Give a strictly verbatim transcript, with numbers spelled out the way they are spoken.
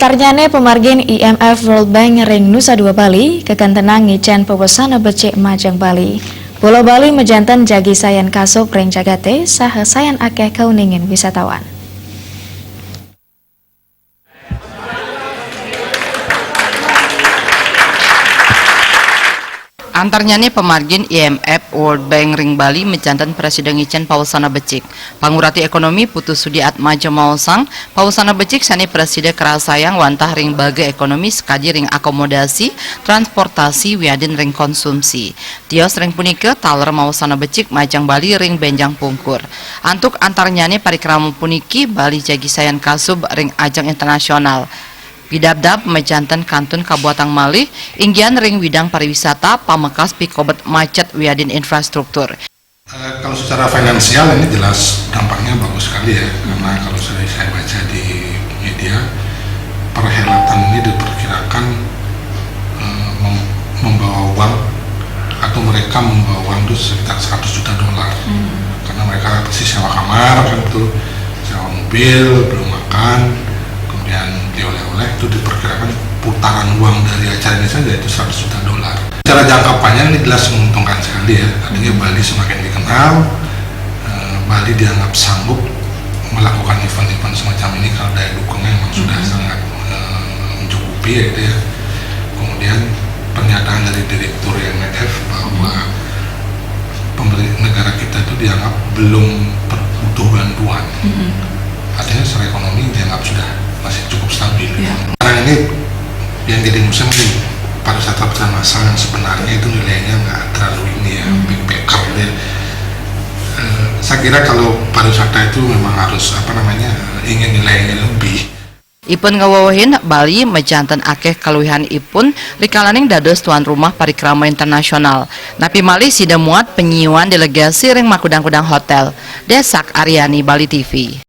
Antarnyané pamargin I M F, World Bank ring Nusa Dua Bali, kakantenang ngicén pawasana becik majeng Bali. Pulo Bali majanten jagi sayan kasub ring jagaté, saha sayan akéh kauningin wisatawan. Antarnyané pamargin I M F, World Bank ring Bali majanten prasida ngicén pawasana becik. Pangurati Ékonomi Putu Sudi Atmaja maosang, pawasana becik sané prasida karasayang wantah ring baga ékonomi sakadi ring akomodasi, transportasi, wiadin ring konsumsi. Tios ring punika, taler mawasana becik majeng Bali ring bénjang pungkur. Antuk antarnyané parikrama puniki, Bali jagi sayan kasub ring ajeng internasional. Pidabdab majanten kantun kabuatang malih, inggihan ring widang pariwisata, pamekas pikobet macet wiadin infrastruktur. Eh, kalau secara finansial ini jelas dampaknya bagus sekali ya, karena kalau saya, saya baca di media, perhelatan ini diperkirakan, eh, mem- membawa uang, atau mereka membawa uang itu sekitar seratus juta dolar. Karena mereka pasti sewa kamar kan itu, sewa mobil, belum makan, kemudian beli oleh-oleh, itu diperkirakan putaran uang dari acara ini saja itu seratus juta dolar. Secara jangka panjang ini jelas menguntungkan sekali ya, artinya Bali semakin dikenal, eh, Bali dianggap sanggup melakukan event-event semacam ini kalau daya dukungnya memang sudah sangat, eh, mencukupi ya gitu ya. Kemudian pernyataan dari Direktur I M F bahwa pemerintah negara kita itu dianggap belum per- butuh bantuan. Artinya secara ekonomi dianggap sudah masih cukup stabil. Sekarang ini yang jadi musim di pariwisata pesan masal yang sebenarnya itu nilainya nggak terlalu ini ya, backpacker gitu ya. Eh, saya kira kalau pariwisata itu memang harus apa namanya, ingin nilainya lebih. Ipun ngawewehin, Bali majanten akéh kaluihan ipun rikalaning dados tuan rumah parikrama internasional. Napi malih sida muat panyiuan delegasi ring makudang-kudang hotél. Désak Aryani, Bali T V.